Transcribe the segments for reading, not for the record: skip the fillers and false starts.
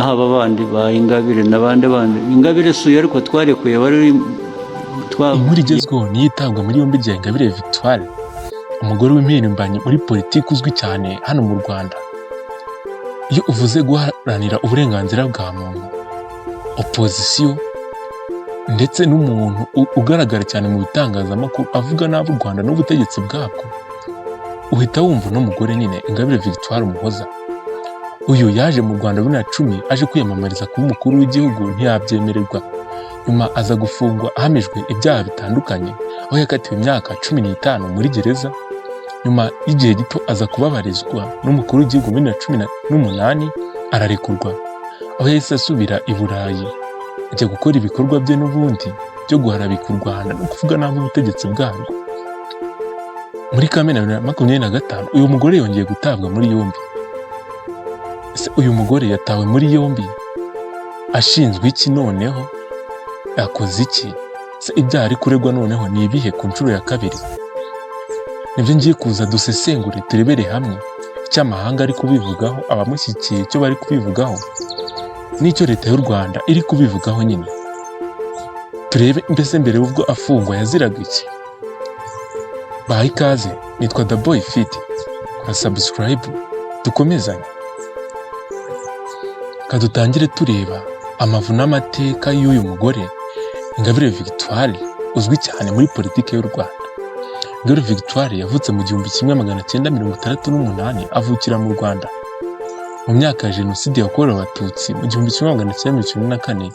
Naho aba bandi ba Ingabire n'abandi bandi, Ingabire si uyu, ariko twarekuye wari Inkuru igezweho niyo itabwa muri yombi rya Ingabire Victoire, umugore w'impirimbanyi muri politiki uzwi cyane hano mu Rwanda. Iyo uvuze guharanira uburenganzira bwa muntu, opozisiyo, ndetse n'umuntu ugaragara cyane mu bitangazamakuru avuga nabi u Rwanda n'ubutegetsi bwabwo, uhita wumva uno mugore nyine, Ingabire Victoire Umuhoza. Uyu yaje mu Rwanda 2010 aje kwiyamamariza kuba umukuru w'igihugu, ntiyabyemererwa. Nyuma aza gufungwa ahamijwe ibyaha bitandukanye, aho yakatiwe imyaka 15 muri gereza. Nyuma y'igihe gito aza kubabarizwa n'umukuru w'igihugu muri 2018, ararekurwa, aho yahise asubira i Burayi ajya gukora ibikorwa bye n'ubundi byo guharabika u Rwanda no kuvuga nabi ubutegetsi bwarwo. Muri Kamena 2025 uyu mugore yongeye gutabwa muri yombi. Ese uyu mugore yatawe muri yombi ashinzwe iki? Noneho yakoze iki se? Ibyaha ari kuregwa noneho ni ibihe ku nshuro ya kabiri? Nibyo ngiye kuza dusesengure, turebere hamwe icyo amahanga ari kubivugaho, abamushyigikiye icyo bari kubivugaho, n'icyo leta y'u Rwanda iri kubivugaho nyine. Turebe mbese mbere y'ubwo afungwa yaziraga iki. Baha ikaze, nitwa The Boy Fit, kora subscribe dukomezanye. Kadutangire tureba amavu n'amateka y'uyu mugore Ingabire Victoire, uzwi cyane muri politiki y'u Rwanda. Ingabire Victoire yavutse mu 1968, avukira mu Rwanda. Mu myaka ya Jenoside yakorewe Abatutsi mu 1994,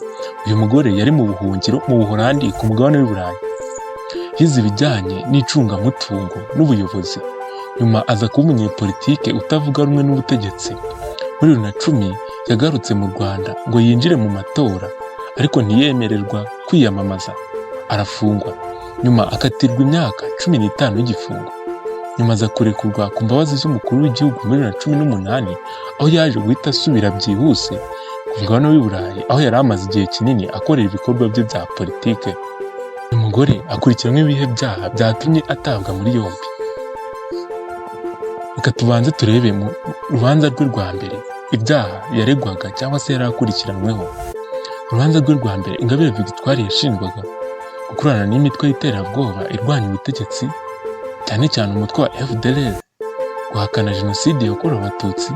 uyu mugore yari mu buhungiro mu Buholandi ku mugabane w'i Burayi. Yize ibijyanye n'icungamutungo n'ubuyobozi, nyuma aza kuba umunyepolitike utavuga rumwe n'ubutegetsi. Muri 2010 yagarutse mu Rwanda ngo yinjire mu matora, ariko ntiyemererwa kwiyamamaza, arafungwa, nyuma akatirwa imyaka 15 y'igifungo. Nyuma aza kurekurwa ku mbabazi z'umukuru w'igihugu muri 2018, aho yaje guhita asubira byihuse ku mugabane w'i Burayi, aho yari amaze igihe kinini akorera ibikorwa bye bya politike. Uyu mugore akurikiranweho ibihe byaha byatumye atabwa muri yombi? Reka tubanze turebe mu rubanza rwe rwa mbere ibyaha yaregwaga cyangwa se yari akurikiranweho. Urubanza rwe rwa mbere, Ingabire Victoire yashinjwaga gukorana n'imitwe y'iterabwoba irwanya ubutegetsi, cyane cyane umutwe wa FDLR, guhakana Jenoside yakorewe Abatutsi,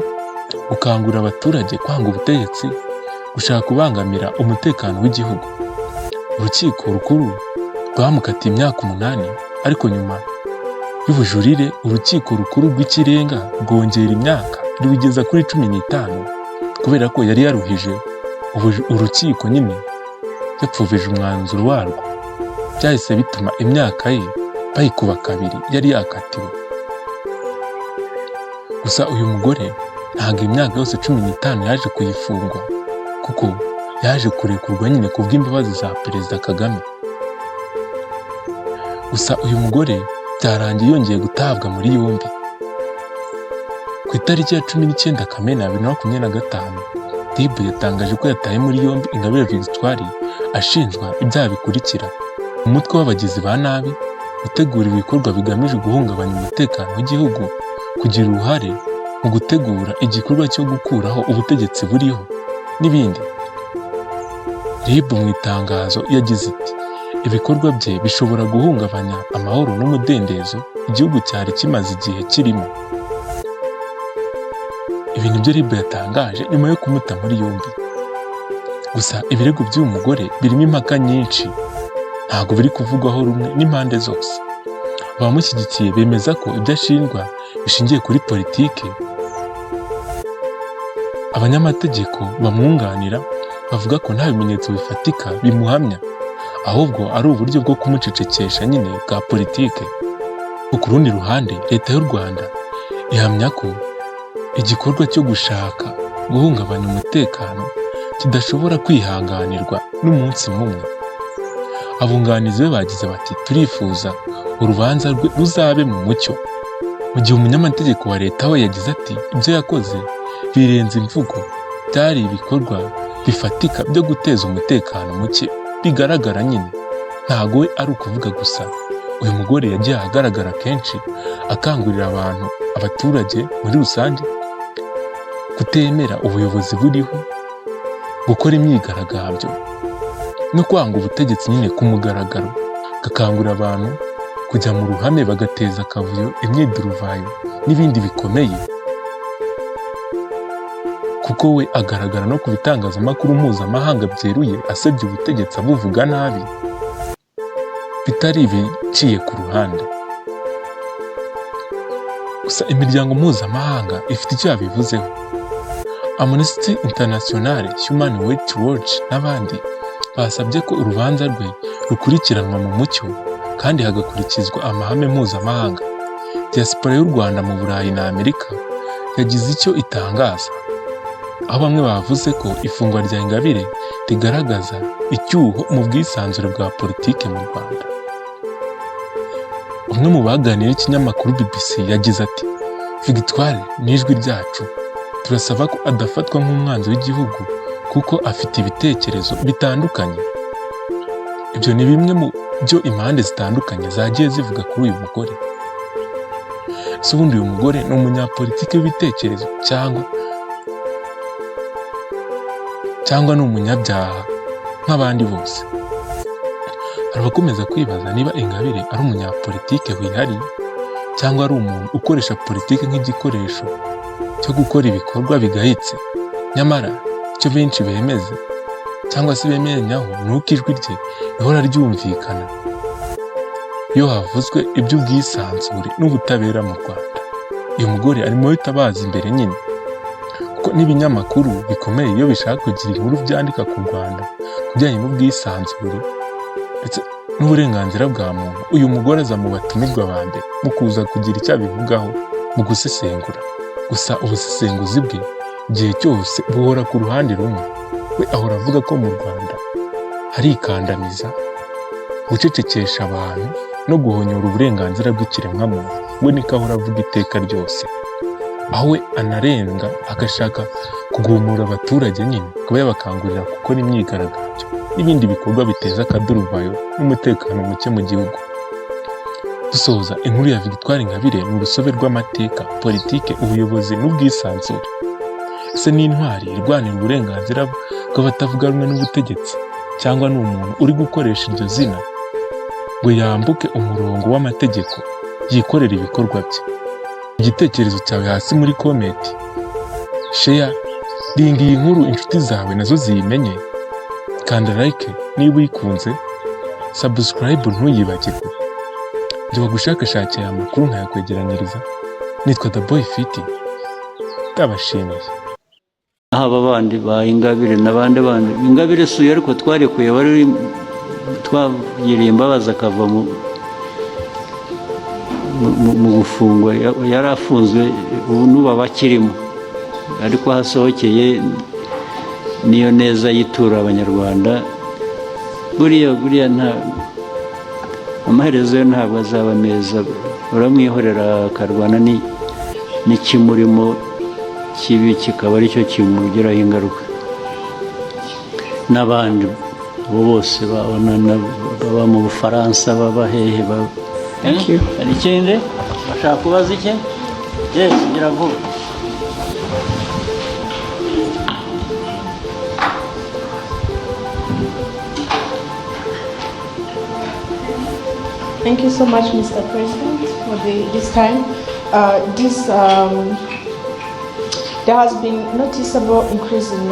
gukangurira abaturage kwanga ubutegetsi, gushaka kubangamira umutekano w'igihugu. Urukiko rukuru rwamukatiye imyaka 8, ariko nyuma y'ubujurire Urukiko Rukuru rw'Ikirenga rwongera imyaka rubigeza kuri 15, kubera ko yari yaruhije urukiko nyine, yapfubije umwanzuro warwo. Byahise bituma imyaka ye bayikuba kabiri yari yakatiwe. Gusa uyu mugore ntabwo imyaka yose 15 yaje kuyifungwa, kuko yaje kurekurwa nyine ku bw'imbabazi za Perezida Kagame. Gusa uyu mugore byarangiye yongeye gutabwa muri yombi. Ku itariki ya 19 Kamena 2025, RIB yatangaje ko yataye muri yombi Ingabire Victoire ashinjwa ibyaha bikurikira: umutwe w'abagizi ba nabi, gutegura ibikorwa bigamije guhungabanya umutekano w'igihugu, kugira uruhare mu gutegura igikorwa cyo gukuraho ubutegetsi buriho n'ibindi. RIB mu itangazo yagize iti: "Ibikorwa bye bishobora guhungabanya amahoro n'umudendezo igihugu cyari kimaze igihe kirimo." Ibi nibyo RIB yatangaje nyuma yo kumuta muri yombi. Gusa ibirego by'uyu mugore birimo impaka nyinshi, ntabwo biri kuvugwaho rumwe n'impande zose. Abamushyigikiye bemeza ko ibyo ashinjwa bishingiye kuri politike. Abanyamategeko bamwunganira bavuga ko nta bimenyetso bifatika bimuhamya, ahubwo ari uburyo bwo kumucecekesha nyine bwa politike. Ku rundi ruhande, leta y'u Rwanda ihamya ko igikorwa cyo gushaka guhungabanya umutekano kidashobora kwihanganirwa n'umunsi n'umwe. Abunganizi be bagize bati: "Turifuza urubanza rwe ruzabe mu mucyo." Mu gihe umunyamategeko wa leta we yagize ati: "Ibyo yakoze birenze imvugo, byari ibikorwa bifatika byo guteza umutekano muke bigaragara nyine." Ntago we ari ukuvuga gusa. Uyu mugore yagiye ahagaragara kenshi akangurira abantu, abaturage muri rusange, kutemera ubuyobozi buriho. gukora imyigaragambyo no kwanga ubutegetsi nyine ku mugaragaro, agakangurira abantu kujya mu ruhame bagateza akavuyo, imyiduruvayo n'ibindi bikomeye, kuko we agaragara no ku bitangazamakuru mpuzamahanga byeruye asebya ubutegetsi, abuvuga nabi, bitari ibiciye ku ruhande. Gusa imiryango mpuzamahanga ifite icyo yabivuzeho. Amnesty International, Human Rights Watch n'abandi basabye ko urubanza rwe rukurikiranwa mu mucyo kandi hagakurikizwa amahame mpuzamahanga. Diaspora y'u Rwanda mu Burayi na Amerika yagize icyo itangaza, aho bamwe bavuze ko ifungwa rya Ingabire rigaragaza icyuho mu bwisanzure bwa politike mu Rwanda. Umwe mu baganiriye n'ikinyamakuru BBC yagize ati: "Victoire ni ijwi ryacu. Turasaba ko adafatwa nk'umwanzi w'igihugu kuko afite ibitekerezo bitandukanye." Ibyo ni bimwe mu byo impande zitandukanye zagiye zivuga kuri uyu mugore. Ese ubundi uyu mugore ni umunyapolitiki w'ibitekerezo cyangwa ni umunyabyaha nk'abandi bose? Hari abakomeza kwibaza niba Ingabire ari umunyapolitike wihariye cyangwa ari umuntu ukoresha politiki nk'igikoresho cyo gukora ibikorwa bigayitse. Nyamara icyo benshi bemeza cyangwa se bemeranyaho ni uko ijwi rye rihora ryumvikana iyo havuzwe iby'ubwisanzure n'ubutabera mu Rwanda. Uyu mugore ari mu bahita baza imbere nyine, kuko n'ibinyamakuru bikomeye iyo bishaka kugira inkuru byandika ku Rwanda ku bijyanye n'ubwisanzure ndetse n'uburenganzira bwa muntu, uyu mugore aza mu batumirwa ba mbere mu kuza kugira icyo abivugaho mu gusesengura. Gusa ubusesenguzi bwe igihe cyose buhora ku ruhande rumwe. We ahora avuga ko mu Rwanda hari ikandamiza, gucecekesha abantu no guhonyora uburenganzira bw'ikiremwamuntu. We niko ahora avuga iteka ryose, aho we anarenga agashaka kugumura abaturage nyine, akaba yabakangurira gukora imyigaragambyo n'ibindi bikorwa biteza akaduruvayo n'umutekano muke mu gihugu. Dusoza, inkuru ya Victoire Ingabire ni urusobe rw'amateka, politike, ubuyobozi n'ubwisanzure. Ese ni intwari irwanira uburenganzira bw'abatavuga rumwe n'ubutegetsi, cyangwa ni umuntu uri gukoresha iryo zina ngo yambuke umurongo w'amategeko yikorera ibikorwa bye? Igitekerezo cyawe hasi muri comment, share linka iyi nkuru inshuti zawe nazo ziyimenye, kanda like niba uyikunze, subscribe ntuyibagirwe. Njye wagushakashakira aya makuru nkayakwegeranyiriza nitwa The Boy Fit, ndabashimiye. Aho aba bandi ba Ingabire n'abandi bandi, Ingabire si uyu, ariko twarekuye wari twagiriye imbabazi akava mu gufungwa. Yari afunzwe, ubu n'ubu aba akirimo, ariko aho asohokeye niyo neza yitura Abanyarwanda. Buriya nta amaherezo ye ntabwo azaba meza. Uramwihorera akarwana n'ikimurimo kibi, kikaba aricyo kimugiraho ingaruka. N'abandi abo bose babona baba mu Bufaransa, baba hehe? Thank you. Hari ikindi bashaka kubaza? Iki? Yes, gira vuba. Thank you so much, Mr. President, for this time. There has been noticeable increase in